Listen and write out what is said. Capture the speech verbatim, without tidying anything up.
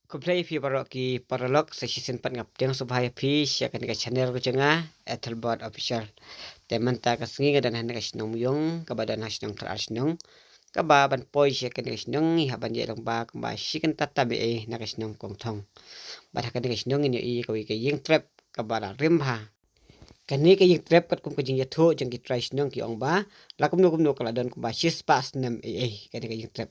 Khublei phi baroh ki paralok, sa shisien pat nga pdiang sngewbha ïa phi sha kane ka channel ka jong nga, Ethelbert Official. Te mynta ka sngi nga don ha kane ka shnong Myung, kaba don ha shnong Khar Ar Shnong. Kaba ban poi sha kane ka shnong ngi hap ban ïaid lyngba kumba shi kynta tam eh na ka shnong Kongthong. Bad ha kane ka shnong ngin ïohi ïa kawei ka ïing trep kaba la rim bha. Kane ka ïing trep katkum ka jingïathuh jong ki trai shnong ki ong ba la kumno kumno ka la don kumba shispah snem eh eh kane ka ïing trep.